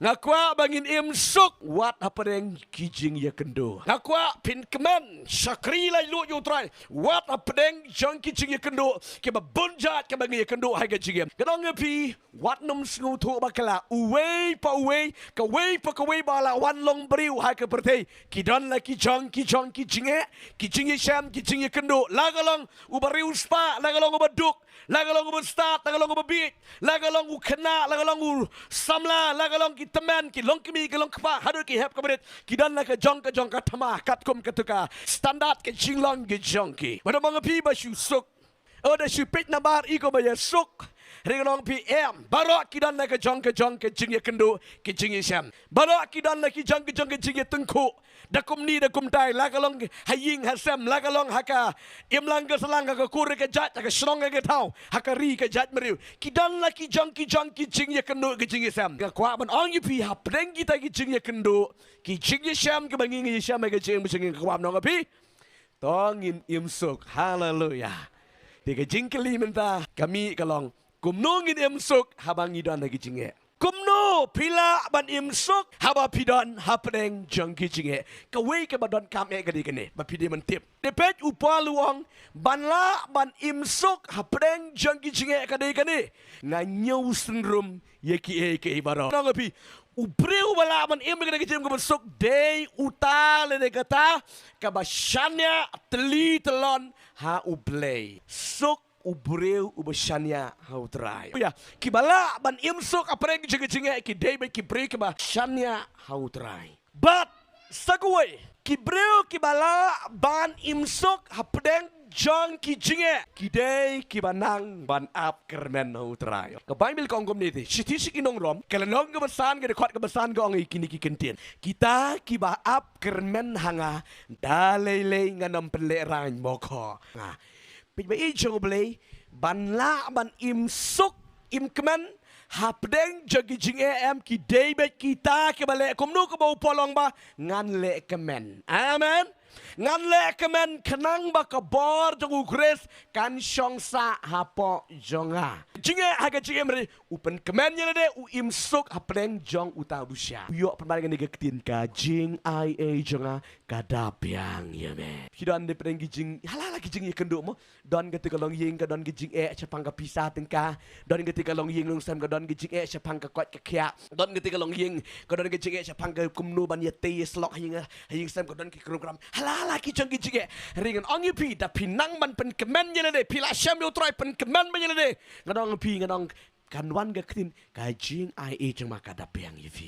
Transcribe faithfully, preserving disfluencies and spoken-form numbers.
Nga kwah ba ngin im suk wat hapdeng ki jingïakynduh. Nga kwah phin kmen shakri laitluid ïa U Trai wat hapdeng jong ki jingïakynduh kiba bun jait kiba ngi ïakynduh ha ka jingim. Ka dang ïa phi, wat nym sngewthuh bakla, uwei pa uwei, kawei pa kawei ba la wan long briew ha ka pyrthei, ki don la ki jong ki jong ki jingeh, ki jingïashem, ki jingïakynduh, la ka long uba riewspah, la ka long uba duk, la ka long uba stad, la ka long uba bieit, la ka long u khynnah, la ka long u samla, la ka long ki tymmen, ki long kmie, ki long kpa, haduh ki hep ka brit, ki don la ka jong ka jong ka thma, katkum katu ka standard ka jinglong ka jong ki. Wat nym ong ïa phi ba shu suk. O da shu peit na bar i ko ba ïa suk. Hynrei nga ong ïa phi em, baroh ki don la ka jong ka jong ka jingïakynduh, ka jingïashem. Baroh ki don la ki jong ka jong ka jingïatyngkhuh. Da kumne da kumtai, la ka long ha ïing ha sem, la ka long ha ka imlang ka sahlang, ha ka kur ka jait, ha ka shnong ka thaw, ha ka ri ka jaitbynriew. Ki don la ki jong ki jong ki jingïakynduh, ki jingïashem. Nga kwah ban ong ïa phi hapdeng kita ki jingïakynduh, ki jingïashem kiba ngi ngi ïashem ha ka jingim jong ngi, nga kwah ban ong ïa phi, to ngin im suk. Haleluya. Te ka jingkylli mynta ka mih ka long, kumno ngin im suk haba ngi don ha ki jingeh? Kumno phi lah ban im suk haba phi don hapdeng jong ki jingeh? Kawei kaba donkam eh ka dei kane, ba phi dei ban tip. Te peit, u Paul u ong, ban lah ban im suk hapdeng jong ki jingeh ka dei kane: nga ñiew synrum ïa kiei kiei baroh. Nga ong ïa phi, u briew uba lah ban im ïa kane ka jingim kaba suk dei uta lane kata kaba shaniah tylli tyllon ha U Blei. Suk u briew uba shaniah ha U Trai. Ïa, kiba lah ban im suk hapdeng jong ki jingeh ki dei beit ki briew kiba shaniah ha U Trai. Bad sa kawei, ki briew kiba lah ban im suk hapdeng jong ki jingeh ki dei kiba nang ban ap kyrmen ha U Trai. Ka Baibl ka ong kumne te, shithi sha ki nong Rom, ka lynnong kaba san, ka dkhot kaba san, ka ong ïa kine ki kyntien: kita kiba ap kyrmen ha nga, da lei lei ngan ym pynlehraiñ mo ko. Nga Peit ba i jong U Blei, ban lah ban im suk, im kmen hapdeng jong ki jingeh em, ki dei beit kita kiba leh kumno, kaba u Paul u ong ba ngan leh kmen. Amen. Ngan leh kmen khnang ba ka bor jong U Khrist kan shong sah hapoh jong nga. Jingeh ha ka jingim, hynrei u pynkmen ïa lade, u im suk hapdeng jong uta u bishar. U ïoh pynban ïa kane ka ktien, ka jingai ei jong nga ka da biang ïa me. Ki don de pdeng ki jing, hala hala ki jingïakynduh mo. Don kata ka longïing ka don ka jingeh shaphang ka pisa tyngka. Don kata ka longïing nongsem ka don ka jingeh shaphang ka koit ka khiah. Don kata ka longïing ka don ka jingeh shaphang ka kumno ban ïatei ïaslok ha ïing, ha ïing sem ka don ki krum kram. Hala hala ki jong ki jingeh. Hynrei ngan ong ïa phi, da phi nang ban pynkmen ïa lade, phi la shem ïa U Trai, pynkmen ban ïa lade, ngan ong ïa phi, ngan ong, kan wan ka ktien, ka jingai ei jong me ka da biang ïa phi.